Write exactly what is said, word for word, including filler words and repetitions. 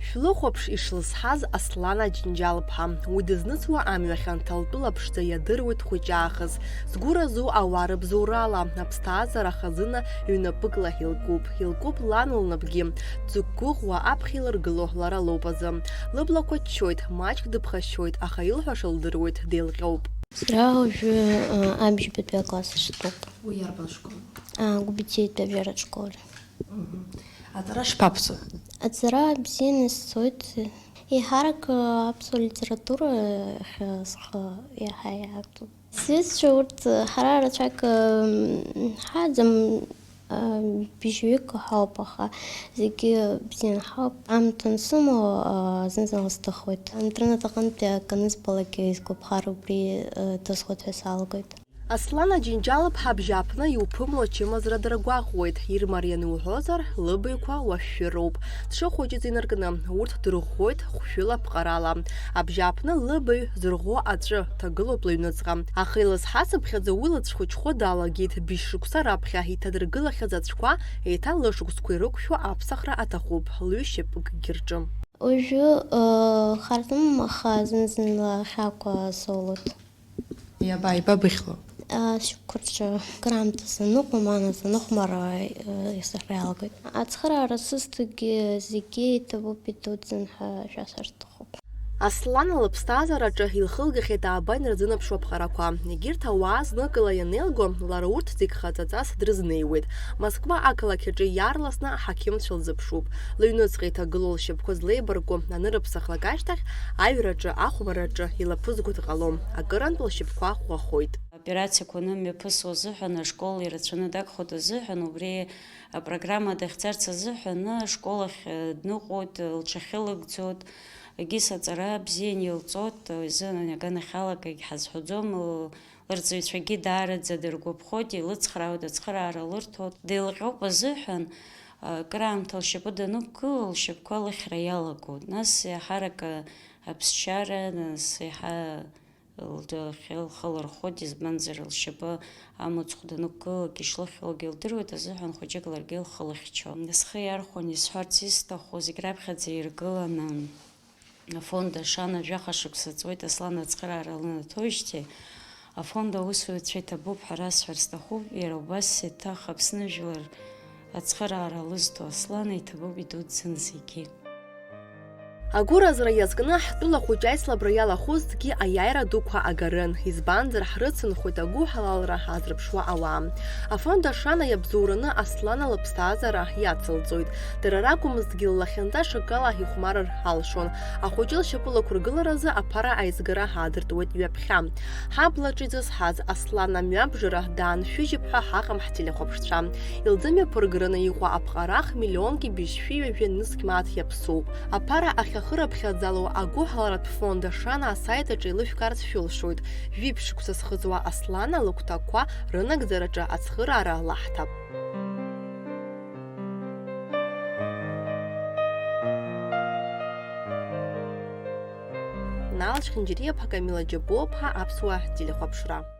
Шәлыхәаԥш ишлызҳаз Аслана Џьынџьал-ԥҳа. Уи дызныцуа амҩахь анҭалтәыла ԥшӡа иадыруеит хәыҷаахыс. Згәы разу ауаа рыбзоурала, аԥсҭазаара хазына ҩнапыкла илкуп. Илкуп лан лнапгьы. Дзықәгәыӷуа аԥхьа илыргыло лара лоуп азы. Лыблақәа ччоит, маҷк дыԥхашьоит, аха илҳәаша лдыруеит, деилҟьоуп. Сара уажәы, а, абжьбатәи акласс аҿы стәоуп. Уи иарбан школ? А, Гәыбыӡеитәи Вера школ. Мгм. Аҵара шԥаԥҵәо? Аҵара бзианы сцоит. Еиҳарак, а, аԥсуа литература ахь схы иаҳа иаартуп. Сҩызцәа урҭ ҳара рацәак, м, ҳааӡам, а, быжьҩык ҳауп, аха зегьы бзианы ҳауп. Аамҭа ансымоу, а, зны-зынла сҭахоит. Аинтернет аҟынтәи акы анызбалакгьы, изгәаԥхар убри, а, ҭысхуеит ҳәа салагоит. Аслана Џьынџьал-ԥҳа абжьааԥны иуԥымло ачымазара дыргәаҟуеит, ирмарианы уҳәозар, лыбаҩқәа уашәшәыроуп. Дшыхәыҷыз инаркны, урҭ дырӷәӷәоит хәшәыла ԥҟарала. Абжьааԥны лыбаҩ зырӷәӷәо аҵәы ҭагылоуп лыҩныҵҟа. Аха илызҳацыԥхьаӡа уи лыцәхәыҷхо далагеит, быжь шықәса раԥхьа иҭадыргылахьаз ацәқәа еиҭа лышықәсқәа ирықәшәо аԥсахра аҭахуп, лҩышьапыкгьы рҿы. Уажәы, ыы, хар сымам, аха зны-зынла ахьаақәа соулоит. Иаба, иабабыхьло? Ыы, сшьапқәа рҿы. Краамҭа саныҟоу, ма саныхәмар, ыы, исырра иалагоит. Ацхыраара сызҭогьы зегьы иҭабуп, идуӡӡан ҳәа шәасҳәар сҭахуп. Аслана лыԥсҭазаараҿы илхылгахьеит ааба инарзынаԥшуа аԥҟарақәа. Егьырҭ ауаа зныкыла ианеилго, лара урҭ зегь хаҵаҵас дрызнеиуеит. Москва ақалақь аҿы иаарласны аҳақьымцәа лзыԥшуп. Лыҩныҵҟа иҭагылоу лшьапқәа злеибарку анырыԥсахлак ашьҭахь, аҩраҿы, ахәмарраҿы илаԥызго дҟалом. Акырынтә лшьапқәа ӷәӷәахоит. Аоперациақәа анымҩаԥысуа азыҳәан, ашкол ирацәаны дагхоит азыҳәан, убри апрограмма дахьцарц азыҳәан, ашкол ахь, э, дныҟәоит, лҽахьылыгӡоит, егьыс аҵара бзианы илҵоит, изы аганахьалагагь ҳазҳәаӡом, л-, лырҵаҩцәагьы даараӡа дыргәаԥхоит, илыцхраауеит, ацхыраара лырҭоит. Деилҟьоуп азыҳәан, а, краамҭа лшьапы данықәгыла, лшьапқәа лыхьра иалагоит. Нас еиҳарак, а, аԥсшьара, нас еиҳа лхы лырхәоит, избанзар, лшьапы амыцхә данықәгылалак, ишлыхьуагьы лдыруеит азыҳәан, хәыҷык ларгьы лхы лыхьчон. Схы иархәон исҳәарц исҭаху, зегь раԥхьаӡа иргыланы афонд Ашана жәаха шықәса ҵуеит Аслан ацхыраара лынаҭоижьҭеи, афонд аусзуҩцәа иҭабуп ҳәа расҳәар сҭахуп, иара убас еиҭах Аԥсны жәлар ацхыраара лызҭо Аслан иҭабуп идуӡӡан зегьы. Агәыразра иазкны ҳтәыла хәыҷы аицлабра иалахәызҭгьы аиааира дуқәа агарын, избанзар, ҳрыцынхоит агәыҳалалра азырԥшуа ауаа. Афонд Ашана иабзоураны Аслана лыԥсҭазаара иацылҵоит. Дара ракәымызҭгьы ллахьынҵа шакала ихәмарыр алшон. Ахәыҷы лшьапы лықәыргыларазы аԥара аизгара аадыртуеит ҩаԥхьа. Ҳаблаҿы изызҳаз Аслана мҩабжара дааншәыжьып ҳәа ҳаҟам ҳтелехәаԥшцәа. Илзымҩаԥырграны иҟоу аԥҟарах миллионки быжьшәи ҩажәи нызқь мааҭ иаԥсоуп. Аԥара ахьахыраԥхьаӡало агәыҳаларатә фонд Ашана асайт аҿы еилышәкаарц шәылшоит. Жәиԥшь шықәса зхыҵуа Аслана лыгәҭакқәа рынагӡараҿы ацхыраара лаҳҭап. Нал Чхинџьариаԥҳа, Камила Џьабуаԥҳа, Аԥсуа телехәаԥшра.